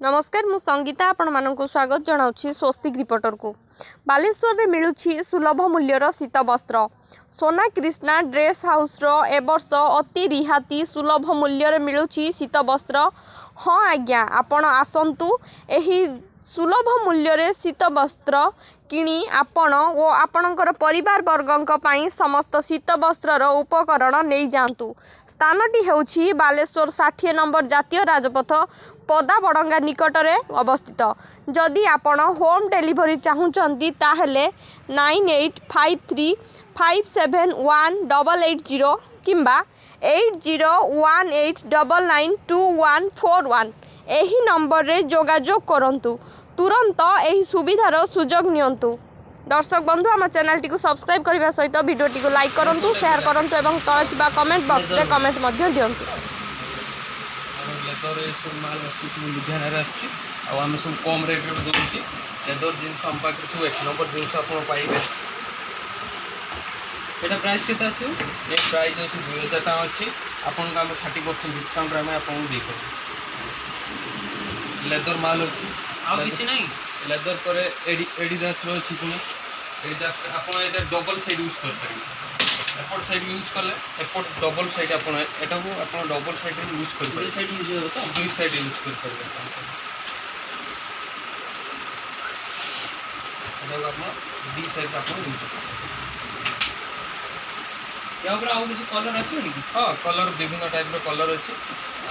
ନମସ୍କାର, ମୁଁ ସଙ୍ଗୀତା ଆପଣମାନଙ୍କୁ ସ୍ୱାଗତ ଜଣାଉଛି ସ୍ୱସ୍ତିକ ରିପୋର୍ଟରକୁ। ବାଲେଶ୍ୱରରେ ମିଳୁଛି ସୁଲଭ ମୂଲ୍ୟର ଶୀତ ବସ୍ତ୍ର। ସୋନା କ୍ରିଷ୍ଣା ଡ୍ରେସ୍ ହାଉସ୍ର ଏ ବର୍ଷ ଅତି ରିହାତି ସୁଲଭ ମୂଲ୍ୟରେ ମିଳୁଛି ଶୀତ ବସ୍ତ୍ର। ହଁ ଆଜ୍ଞା, ଆପଣ ଆସନ୍ତୁ, ଏହି ସୁଲଭ ମୂଲ୍ୟରେ ଶୀତ ବସ୍ତ୍ର କିଣି ଆପଣ ଓ ଆପଣଙ୍କର ପରିବାର ବର୍ଗଙ୍କ ପାଇଁ ସମସ୍ତ ଶୀତ ବସ୍ତ୍ରର ଉପକରଣ ନେଇଯାଆନ୍ତୁ। ସ୍ଥାନଟି ହେଉଛି ବାଲେଶ୍ୱର 60 ନମ୍ବର ଜାତୀୟ ରାଜପଥ, ପଦାବଡ଼ଙ୍ଗା ନିକଟରେ ଅବସ୍ଥିତ। ଯଦି ଆପଣ ହୋମ୍ ଡେଲିଭରି ଚାହୁଁଛନ୍ତି, ତାହେଲେ 9853571880 କିମ୍ବା 8018992141 ଏହି ନମ୍ବରରେ ଯୋଗାଯୋଗ କରନ୍ତୁ। ତୁରନ୍ତ ଏହି ସୁବିଧାର ସୁଯୋଗ ନିଅନ୍ତୁ। ଦର୍ଶକ ବନ୍ଧୁ, ଆମ ଚ୍ୟାନେଲଟିକୁ ସବସ୍କ୍ରାଇବ୍ କରିବା ସହିତ ଭିଡ଼ିଓଟିକୁ ଲାଇକ୍ କରନ୍ତୁ, ସେୟାର କରନ୍ତୁ ଏବଂ ତଳେ ଥିବା କମେଣ୍ଟ ବକ୍ସରେ କମେଣ୍ଟ ମଧ୍ୟ ଦିଅନ୍ତୁ। ଆମର ଲେଦର ଏସବୁ ମାଲ ଆସୁଛି, ସବୁ ଲୁଧିଆନାରେ ଆସୁଛି ଆଉ ଆମେ ସବୁ କମ୍ ରେଟ୍ରେ ଦେଉଛି। ଲେଦର ଜିନିଷ ଆମ ପାଖରେ ସବୁ ଏକ ନମ୍ବର ଜିନିଷ ଆପଣ ପାଇବେ। ଏଇଟା ପ୍ରାଇସ୍ କେତେ ଆସିବ? ଏ ପ୍ରାଇସ୍ ଅଛି 2000 ଟଙ୍କା ଅଛି। ଆପଣଙ୍କୁ ଆମେ 30% ଡିସକାଉଣ୍ଟରେ ଆମେ ଆପଣଙ୍କୁ ଦେଇପାରିବୁ। ଲେଦର ମାଲ ଅଛି। ଆଉ କିଛି ନାହିଁ? ଲେଦର ପରେ ଏଡ଼ିଦାସର ଅଛି ପୁଣି। ଏଡ଼ିଦାସ ଆପଣ ଏଇଟା ଡବଲ୍ ସାଇଡ଼୍ ୟୁଜ୍ କରିପାରିବେ। ଏପଟ ସାଇଡ଼୍ ୟୁଜ୍ କଲେ ଏପଟ ଡବଲ୍ ସାଇଡ଼୍, ଆପଣ ଏଟାକୁ ଆପଣ ଡବଲ୍ ସାଇଡ଼୍ରେ ୟୁଜ୍ ଦୁଇ କରିପାରିବେ। ସାଇଡ୍ ୟୁଜ୍ ହେବ ତ? ଦୁଇ ସାଇଡ଼୍ ୟୁଜ୍ କରିପାରିବେ ଆପଣ। ଏଟାକୁ ଆପଣ ଦୁଇ ସାଇଡ଼୍ ଆପଣ ୟୁଜ୍ କରିପାରିବେ। ୟା ଉପରେ ଆଉ କିଛି କଲର୍ ଆସିବନି କି? ହଁ, କଲର୍ ବିଭିନ୍ନ ଟାଇପ୍ର କଲର୍ ଅଛି।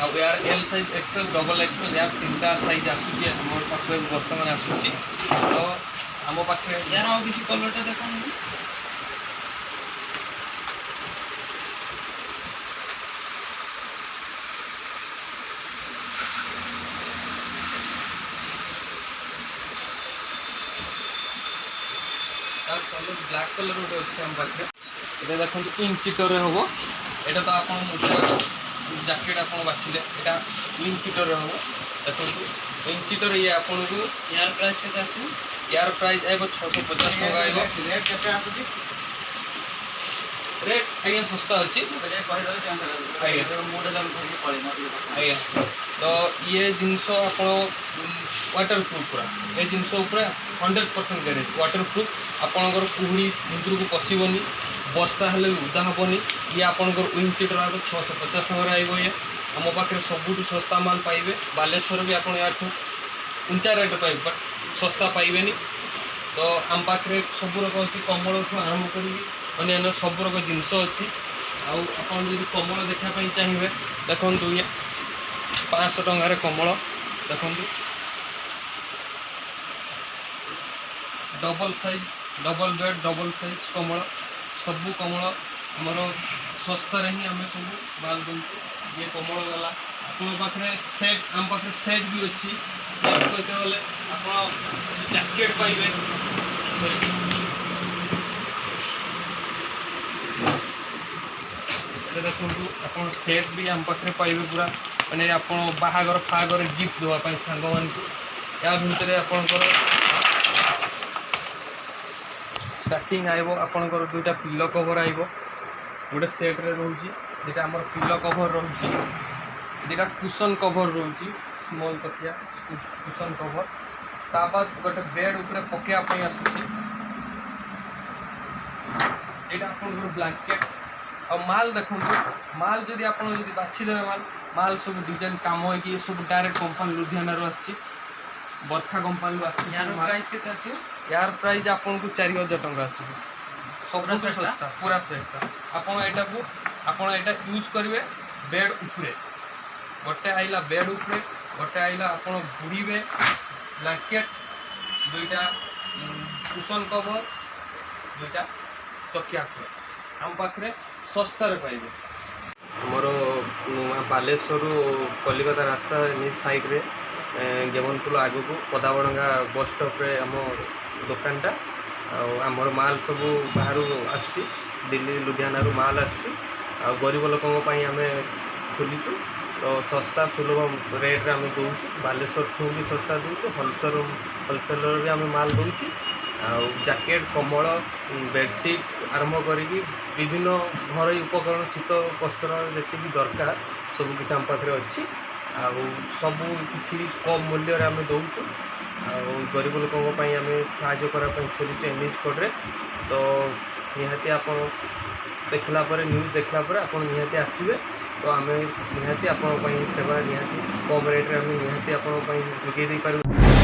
ଆଉ ୟାର L size, Excel, double Excel, ୟାର ତିନିଟା ସାଇଜ୍ ଆସୁଛି ଆମର ପାଖରେ ବର୍ତ୍ତମାନ ଆସୁଛି। ତ ଆମ ପାଖରେ ୟାର ଆଉ କିଛି କଲର୍ଟା ଦେଖନ୍ତୁ। ତାର କଲର୍ ବ୍ଲାକ୍ କଲର୍ ଗୋଟେ ଅଛି ଆମ ପାଖରେ। ଏଇଟା ଦେଖନ୍ତୁ, ୱିଣ୍ଡ ଚିଟରରେ ହେବ। ଏଇଟା ତ ଆପଣ ଜ୍ୟାକେଟ୍ ଆପଣ ବାଛିଲେ, ଏଇଟା ୱିଣ୍ଡ ଚିଟରରେ ହେବ। ଦେଖନ୍ତୁ, ୱିଣ୍ଡ ଚିଟର ଇଏ ଆପଣଙ୍କୁ ୟାର ପ୍ରାଇସ୍ କେତେ ଆସିବ? ୟାର ପ୍ରାଇସ୍ ଆଇବ 650 ଟଙ୍କା ଆଇବ। ରେଟ୍ କେତେ ଆସୁଛି? ରେଟ୍ ଆଜ୍ଞା ଶସ୍ତା ଅଛି। ମତେ ଟିକେ କହିଦେବେ ସେ ଅନୁସାରେ। ଆଜ୍ଞା। ମୁଁ ଗୋଟେ ଜଣ ଧରିକି ପଳେଇବି, ମୋର ଟିକେ ପସନ୍ଦ। ଆଜ୍ଞା, ତ ଇଏ ଜିନିଷ ଆପଣ ୱାଟର ପ୍ରୁଫ୍ ପୁରା। ଏ ଜିନିଷ ଉପରେ 100% ଗ୍ୟାରେଣ୍ଟି, ୱାଟର ପ୍ରୁଫ୍। ଆପଣଙ୍କର କୁହୁଡ଼ି ଭିତରକୁ ପଶିବନି, ବର୍ଷା ହେଲେ ବି ଓଦା ହେବନି। ଇଏ ଆପଣଙ୍କର ୱିଣ୍ଡ ଚିଟର ଆଗ 650 ଟଙ୍କାରେ ଆଇବ। ଇଏ ଆମ ପାଖରେ ସବୁଠୁ ଶସ୍ତା ମାଲ ପାଇବେ। ବାଲେଶ୍ୱର ବି ଆପଣ ୟାଠୁ ଉଞ୍ଚା ରେଟ୍ ପାଇବେ, ବଟ୍ ଶସ୍ତା ପାଇବେନି। ତ ଆମ ପାଖରେ ସବୁ ରକମ ଅଛି, କମ୍ବଳଠୁ ଆରମ୍ଭ କରିକି ଅନ୍ୟାନ୍ୟ ସବୁ ରକମ ଜିନିଷ ଅଛି। ଆଉ ଆପଣ ଯଦି କମ୍ବଳ ଦେଖିବା ପାଇଁ ଚାହିଁବେ, ଦେଖନ୍ତୁ, ଇଏ 500 ଟଙ୍କାରେ କମ୍ବଳ। ଦେଖନ୍ତୁ, double size, double bed, double size କମ୍ବଳ। ସବୁ କମ୍ବଳ ଆମର ଶସ୍ତାରେ ହିଁ ଆମେ ସବୁ ମାଲ ଦେଉଛୁ। ଇଏ କମ୍ବଳ ଗଲା। ଆପଣଙ୍କ ପାଖରେ ସେଟ୍, ଆମ ପାଖରେ ସେଟ୍ ବି ଅଛି। ସେଟ୍ କହିତେ ଗଲେ ଆପଣ ଜ୍ୟାକେଟ୍ ପାଇବେ, ସରି, ଏଇଟା ଦେଖନ୍ତୁ, ଆପଣ ସେଟ୍ ବି ଆମ ପାଖରେ ପାଇବେ ପୁରା, ମାନେ ଆପଣ ବାହାଘର ଫାହାଘର ଗିଫ୍ଟ ଦେବା ପାଇଁ ସାଙ୍ଗମାନଙ୍କୁ। ୟା ଭିତରେ ଆପଣଙ୍କର ଷ୍ଟାର୍ଟିଂ ଆଇବ, ଆପଣଙ୍କର ଦୁଇଟା ପିଲୋ କଭର୍ ଆଇବ। ଗୋଟେ ସେଟ୍ରେ ରହୁଛି ଦୁଇଟା ଆମର ପିଲୋ କଭର୍ ରହୁଛି, ଦୁଇଟା କୁସନ୍ କଭର୍ ରହୁଛି, ସ୍ମଲ୍ ତକିଆ, କୁସନ୍ କଭର୍। ତା ବାଦ ଗୋଟେ ବେଡ଼୍ ଉପରେ ପକାଇବା ପାଇଁ ଆସୁଛି। ଏଇଟା ଆପଣଙ୍କର ବ୍ଲାଙ୍କେଟ୍। ଆଉ ମାଲ ଦେଖନ୍ତୁ, ମାଲ ଯଦି ଆପଣ ଯଦି ବାଛିଦେବେ, ମାଲ ମାଲ ସବୁ ଡିଜାଇନ୍ କାମ ହେଇକି, ଏ ସବୁ ଡାଇରେକ୍ଟ କମ୍ପାନୀ ଲୁଧିଆନାରୁ ଆସିଛି, ବର୍ଖା କମ୍ପାନୀରୁ ଆସିଛି ୟାର ସବୁ ମାଲ। ପ୍ରାଇସ୍ କେତେ ଆସିବ? ୟାର ପ୍ରାଇସ୍ ଆପଣଙ୍କୁ 4000 ଟଙ୍କା ଆସିବ, ସବୁଠୁ ସେଟ୍ଟା? ଶସ୍ତା ପୁରା ସେଟ୍ଟା। ଆପଣ ଏଇଟାକୁ ଆପଣ ଏଇଟା ୟୁଜ୍ କରିବେ ବେଡ଼୍ ଉପରେ। ଗୋଟେ ଆଇଲା ବେଡ଼୍ ଉପରେ, ଗୋଟେ ଆଇଲା ଆପଣ ଘୁଡ଼ିବେ ବ୍ଲାଙ୍କେଟ୍, ଦୁଇଟା କୁସନ୍ କଭର୍, ଦୁଇଟା ତକିଆ ଖୋଳ। ଆମ ପାଖରେ ଶସ୍ତାରେ ପାଇବେ। ଆମର ବାଲେଶ୍ୱରରୁ କଲିକତା ରାସ୍ତା ସାଇଡ଼୍ରେ, ଗେମନପୁର ଆଗକୁ ପଦାବଡ଼ଙ୍ଗା ବସ୍ ଷ୍ଟପ୍ରେ ଆମ ଦୋକାନଟା। ଆଉ ଆମର ମାଲ ସବୁ ବାହାରୁ ଆସୁଛି, ଦିଲ୍ଲୀ ଲୁଧିଆନାରୁ ମାଲ ଆସୁଛି। ଆଉ ଗରିବ ଲୋକଙ୍କ ପାଇଁ ଆମେ ଖୋଲିଛୁ, ତ ଶସ୍ତା ସୁଲଭ ରେଟ୍ରେ ଆମେ ଦେଉଛୁ। ବାଲେଶ୍ୱରଠୁ ବି ଶସ୍ତା ଦେଉଛୁ। ହୋଲସେଲର ବି ଆମେ ମାଲ ଦେଉଛି। ଆଉ ଜ୍ୟାକେଟ୍, କମ୍ବଳ, ବେଡ଼ସିଟ୍ ଆରମ୍ଭ କରିକି ବିଭିନ୍ନ ଘରୋଇ ଉପକରଣ, ଶୀତ ବସ୍ତ୍ର ଯେତିକି ଦରକାର, ସବୁ କିଛି ଆମ ପାଖରେ ଅଛି। ଆଉ ସବୁ କିଛି କମ୍ ମୂଲ୍ୟରେ ଆମେ ଦେଉଛୁ। ଆଉ ଗରିବ ଲୋକଙ୍କ ପାଇଁ ଆମେ ସାହାଯ୍ୟ କରିବା ପାଇଁ ଖୋଲିଛୁ ଏନ୍ଏଚ୍ କଡ଼ରେ। ତ ନିହାତି ଆପଣ ଦେଖିଲା ପରେ, ନ୍ୟୁଜ୍ ଦେଖିଲା ପରେ ଆପଣ ନିହାତି ଆସିବେ। ତ ଆମେ ନିହାତି ଆପଣଙ୍କ ପାଇଁ ସେବା ନିହାତି କମ୍ ରେଟ୍ରେ ଆମେ ନିହାତି ଆପଣଙ୍କ ପାଇଁ ଯୋଗାଇ ଦେଇପାରିବୁ।